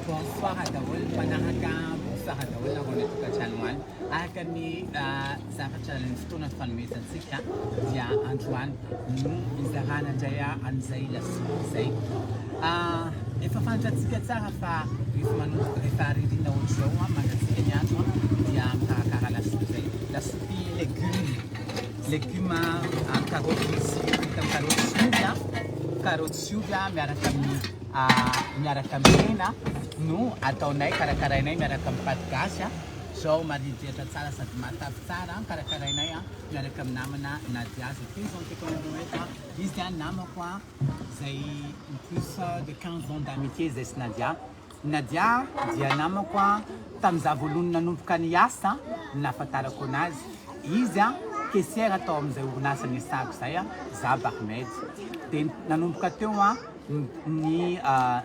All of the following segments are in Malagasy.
Bonsoir daholo mpanaraka, bonsoir daholo nareo any an-tokantrano any. Araka ny zavatra ny fotoana nifanomezantsika dia androany no hizarana indray an'izay lasopy izay. Efa fantatsika tsara fa rehefa manomboka rehefa ririnina ohatr'izao mangatsiaka ny andro dia mikarakara lasopy izay. Lasopy legioma, legioma amin'ny karaoty sy vita amin'ny karaoty sy ovy, karaoty sy ovy miaraka amin'ny miaraka amin'ny hena no ataonay karakarainay miaraka amin'ny paty gasy. Zao maridrihatra tsara sady matavy tsara karakarainay miaraka amin'ny namana Nadia zay présenteko anareo eto. Izy dia namako zay plus de 15 ans d'amitié zay sy Nadia. Nadia dia namako tamin'izaho voalohany nanomboka niasa no nahafantarako anazy. Izy caissière tao amin'izay orinasa niasako izay, za barmaid. Dia nanomboka teo ny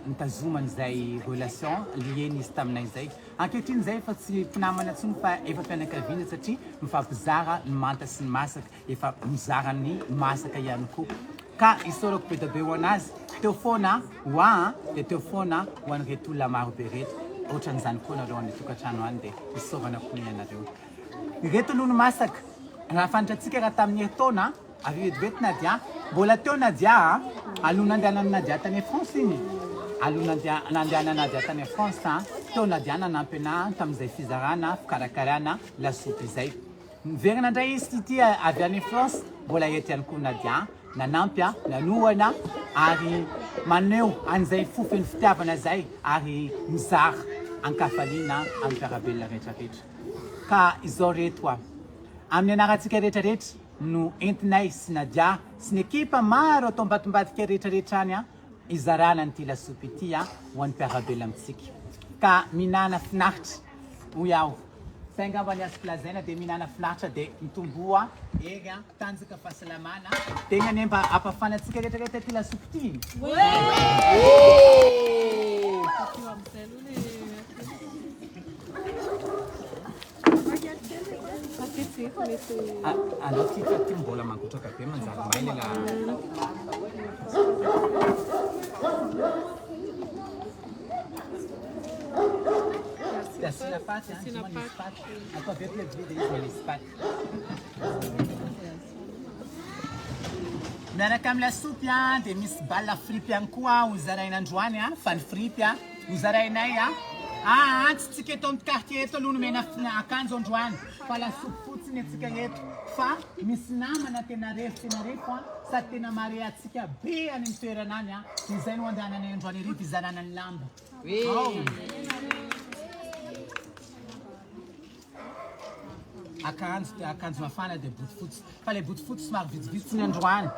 nitazoman'izay relation lié nisy taminay izay. Ankehitriny izay efa tsy mpinamana intsony fa efa fianakaviana satria mifampizara ny manta sy ny masaka, efa mizara ny masaka ihany koa. Ka isaorako be dia be ho an'azy, teo foana ho ahy dia teo foana ho an'ireto olona maro be ireto, ohatran'izany koa nareo any an-tokantrano any dia isaorana koa ianareo. Ireto aloha no masaka, raha fantatsika raha tamin'ny herintaona Avy vetivety Nadia, mbola teo Nadia a! Aloha nandehanan'i Nadia tany France iny, aloha nandeha nandehanan'i Nadia tany France a, teo Nadia nanampy anah tamin'izay fizarana fikarakarana lasopy izay. Niverina indray izy ity avy any France, mbola eto ihany koa Nadia nanampy a, nanohana ary maneho an'izay fo feno fitiavana izay ary mizara an-kafaliana amin'ny mpiara-belona rehetra rehetra. Ka izao reto a! Amin'ny anarantsika rehetra rehetra no entinay sy Nadia sy ny ekipa maro ato ambatombadika rehetra rehetra any hizarana an'ity lasopy ity ho an'ny mpiara-belona amintsika. Ka mihinàna finaritra hoy aho. Zay angamba ny azoko lazaina dia mihinàna finaritra dia mitomboa hery, tanjaka, fahasalamana. Tegna anie mba hampafana antsika rehetra rehetra ity lasopy ity. Aleo ty fa ty mbola mangotraka be manjary may le la. Dia asiana paty an, tsy manisy paty. Ataovy eto le vilia dia izy manisy paty. Miaraka amin'ny lasopy an, dia misy balle fripy ihany koa hozaraina androany an, fa ny fripy an. Hozarainay a! Aa tsy tsika eto amin'ny quartier eto aloha nomena akanjo androany fa lasopy fotsiny antsika eto fa misy namana tena refo tena refo a sady tena mare antsika be any amin'ny toerana any a dia izay no andehananay androany hariva hizarana ny lamba ao. Akanjo akanjo mafana dia botifotsy fa ilay botifotsy somary vitsivitsy ny androany.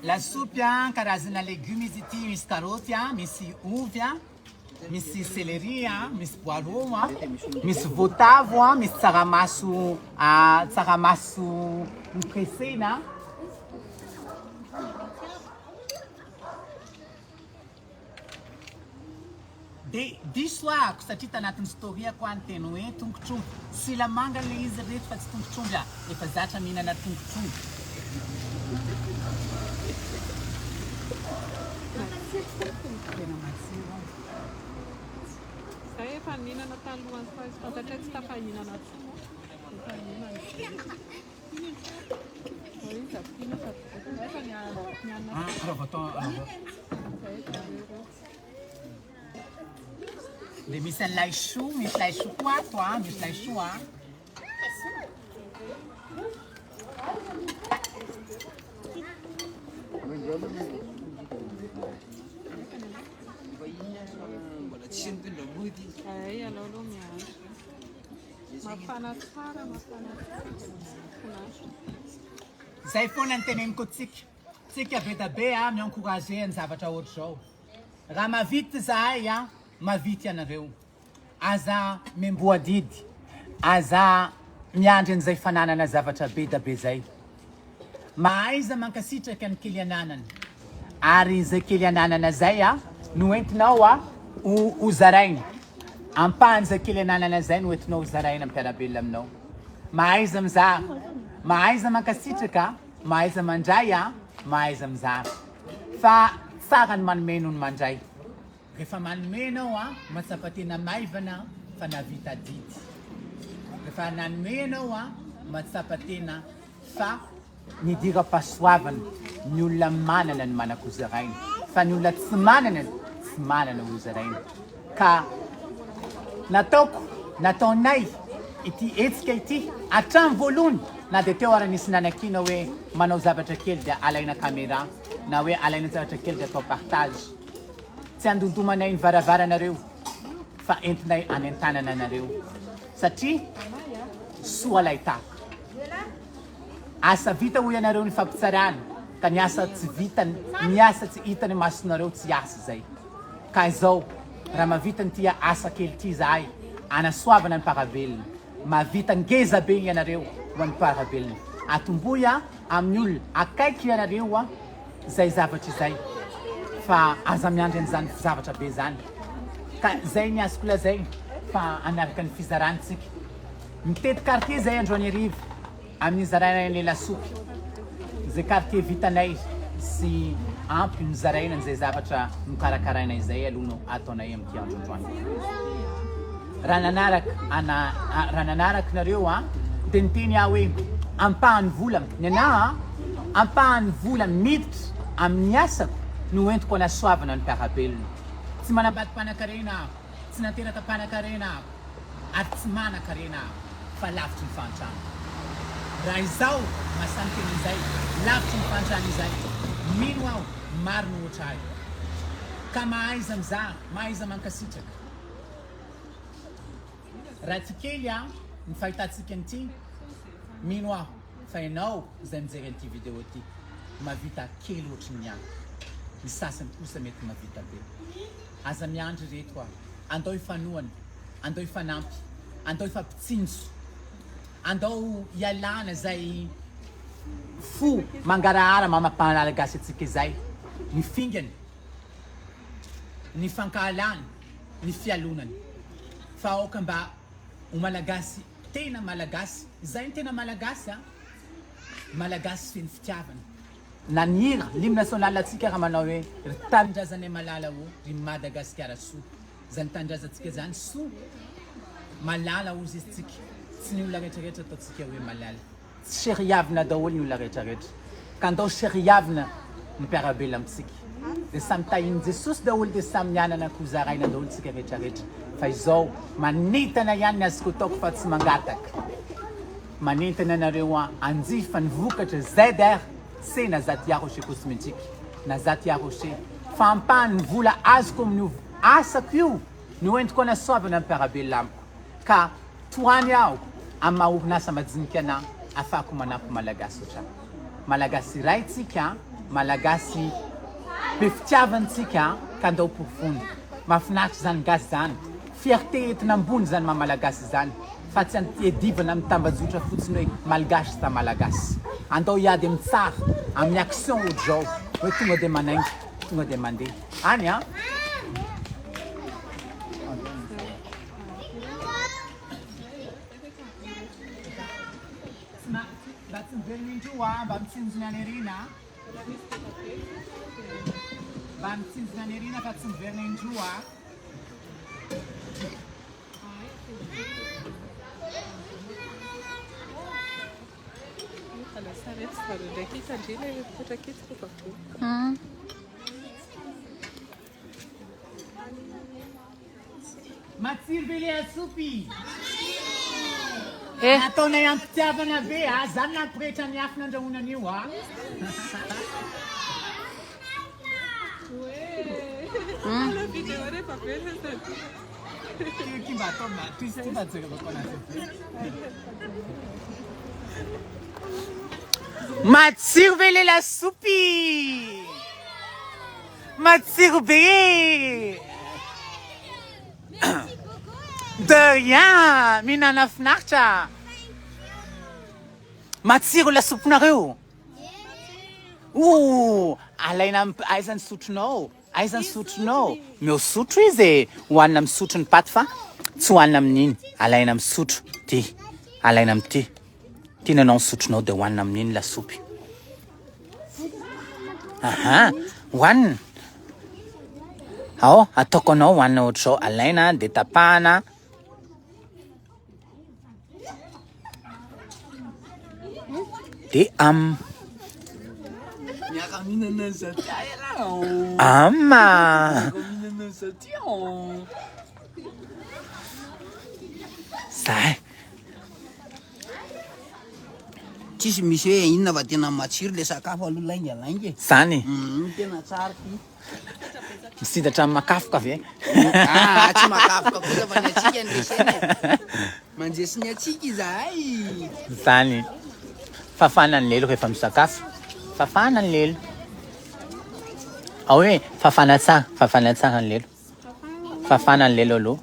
Lasopy a, karazana legioma izy ity, misy karaoty a, misy ovy a, misy céleri a, misy poireau a, misy voatavo a, misy tsaramaso tsaramaso nopressena. Dia diso ahako satria tanatin'ny story-ako aho niteny hoe tongotr'omby. Silamanga ilay izy ry reto fa tsy tongotr'omby ah. Efa zatra mihinana tongotr'omby. Tena matsiro an. Zay efa nihinana talohan'ny fa fantatray tsy tafahinana intsony. Efa nihinana. Ah, raha vao atao raha vao. Dia misy an'i laisoa, misy laisoa koa ato a, misy laisoa a. Ay, alao aloha miandry. Mafana tsara, mafana tsara. Finaritra. Zay foana ny teneniko antsika. Tsika be da be a mi-encourager ny zavatra ohatr'izao. Raha mahavita izahay a, mahavita ianareo. Aza memboa adidy, aza miandry an'izay fananana zavatra be da be zay. Mahaiza mankasitraka ny kely ananana, ary izay kely ananana zay a no entinao a ho ho zaraina. Ampahan'izay kely ananana zay no entinao ho zaraina mpiara-belona aminao. Mahaiza mizara, mahaiza mankasitraka, mahaiza mandray a, mahaiza mizara. Fa tsara ny manome noho ny mandray. Rehefa manome ianao a, mahatsapa tena maivana fa nahavita adidy. Rehefa nanome ianao a, mahatsapa tena fa nidiram-pahasoavana. Ny olona manana no manan-kozaraina, fa ny olona tsy manana tsy manana hozaraina. Ka nataoko, nataonay ity hetsika ity hatramin'ny voalohany na dia teo ara nisy nanakiana hoe manao zavatra kely dia alaina caméra na hoe alaina zavatra kely dia atao partage. Tsy andondomanay ny varavaranareo fa entinay any an-tanana anareo satria soa lay tahaka. Asa vita hoy ianareo ny fampitsarana ka ny asa tsy vita ny asa tsy hitany masonareo tsy asa izay. Ka izao raha mahavita an'ity asa kely ity izahay anasoavana ny mparavelona, mahavita ngeza be ianareo ho an'ny mparavelona. Atombohy amin'ny olona akaiky ianareo izay zavatra izay fa aza miandry an'izany zavatra be izany. Ka izay ny azoko lazaina fa hanaraka ny fizarana tsika. Mitety quartier izay androany hariva amin'ny nizarainay an'ilay lasopy. Izay quartier vitanay sy ampy nozaraina an'izay zavatra nokarakaraina izay aloha no ataonay amin'ity andro androany. Raha nanaraka ana raha nanaraka nareo an dia niteny aho hoe ampahan'ny vola ny anah an ampahan'ny vola miditra amin'ny asako no entiko anasoavana ny mpiara-belona. Tsy manambady mpanakarena aho, tsy nateraka mpanakarena aho ary tsy manan-karena aho fa lavitry ny fahantrana. Raha izaho mahasahy miteny an'izay, lavitry ny fahantrana izay, mino aho maro no hoatra ahy. Ka mahaiza mizaha, mahaiza mankasitraka. Raha tia kely a ny fahitantsika an'ity, mino aho fa ianao izay mijery an'ity vidéo ity mahavita kely ohatry ny ahy. Ny sasany kosa mety mahavita be. Aza miandry ireto a. Andao hifanohana, andao hifanampy, andao hifampitsinjo, andao hialana izay fo mangarahara maha Malagasy antsika izay, ny fingana. ny fankahalana, ny fialonana. Fa aoka mba ho Malagasy tena Malagasy, izay no tena Malagasy a! Malagasy feno fitiavana. Na ny hira, l'hymne national antsika raha manao hoe ry tanindrazanay malala ô, ry Madagasikara soa. Izany tanindrazantsika izany soa, malala hozy izy tsika, tsy ny olona rehetra rehetra ataontsika hoe malala. Tsy seriavina daholo ny olona rehetra rehetra ka andao seriavina ny mpiarabela amintsika dia samy tahin'i Jesosy daholo dia samy mianana ko zaraina daholo tsika rehetra rehetra fa izao manentana ihany ny azoko ataoko fa tsy mangataka manentana anareo an anjifa ny vokatra ZRC na Zatia Rocher Cosmetique na Zatia Rocher fa ampahany ny vola azoko amin'io asako io no entiko anasoavana ny mpiarabelona amiko Ka tohany aho amin'ny maha orinasa majinika anah afahako manampy Malagasy otrah. Malagasy iray tsika, Malagasy be fitiavana tsika ka ndao porofoina. Mahafinaritra izany gasy zany. Fierté entina ambony izany maha Malagasy izany fa tsy antiedivana amin'ny tambajotra fotsiny hoe Malgache sa Malagasy. Andao hiady amin'ny tsara, amin'ny action otrzao hoe tonga dia manainga, tonga dia mandeha. Any an! Mba tsy miverina indroa a, mba mitsinjona any aoriana. Mba mitsinjona any aoriana fa tsy miverina indroa. Matsiro be le lasopy! Eh. Nataonay am-pitiavana be a! Zany nampirehitra ny afo nandrahoana an'io a! Ty mba atao mba toy ty mba jerevako anazy be. Matsiro ve le lasopy? Matsiro be e! De rien! Mihinana finaritra! Matsiro lasopinareo? Ooh! Alaina am- aiza ny sotronao? Aiza ny sotronao? Meo sotro izy e! Hohanina amin'ny sotro ny paty fa tsy hohanina amin'iny. Alaina amin'ny sotro. Ty. Alaina amin'ity. Tiana anao ny sotronao dia hohanina amin'iny lasopy. Aha, hohanina. Ao, ataoko anao hohanina ohatr'izao. Alaina dia tapahana. Dia am. Miara-mihinana an'izao ty ialahy ao. Ama. Miara-mihinana an'izao ty ao. Zay. Tsisy misy hoe inona fa tena matsiro le sakafo aloha lainga lainga e. Zany. Hum, tena tsara ty. Misidatra amin'ny makafoka ve? Ah, tsy makafoka kosa fa ny antsika ny resena e. Mandresy ny antsika izahay. Zany. Fafana ny lelo rehefa misakafo. Fafana ny lelo. Ao hoe fafana tsara, fafana tsara ny lelo. Fafana ny lelo aloha.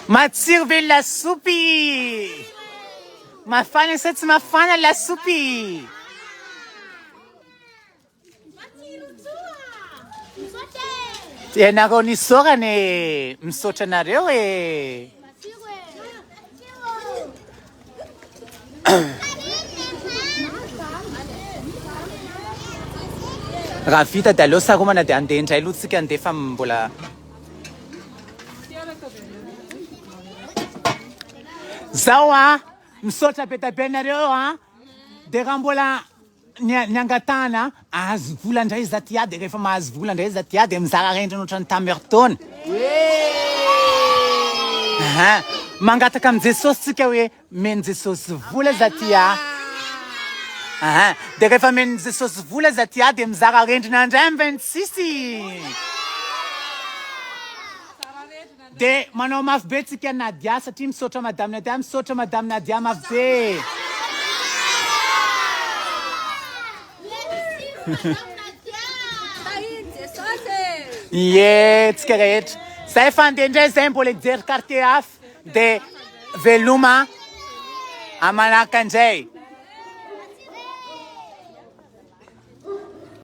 Matsiro be lasopy! Mafana sa tsy mafana lasopy? Ianareo nisaorana e! Misaotra anareo e! Raha vita dia aleo saromana dia andeha indray aloha tsika andeha fa mbola Zao a, misaotra be dia be anareo a. Dia raha mbola ny ny angatahana ahazo vola indray za ty dia rehefa mahazo vola indray za ty dia mizara rindrina ohatran'ny tamin'ny herintaona. Aha. Mangataka amin'i Jesosy tsika hoe men'i Jesosy vola za ty a. Aha. Dia rehefa men'i Jesosy vola za ty dia mizara rindrina indray amin'ny 26. Dia manao mafy be tsika Nadia satria misaotra madame Nadia, misaotra madame Nadia mafy be. Ie, tsika rehetra. Zay fa andeha indray zay mbola hijery quartier hafa. Dia veloma amanaraka indray.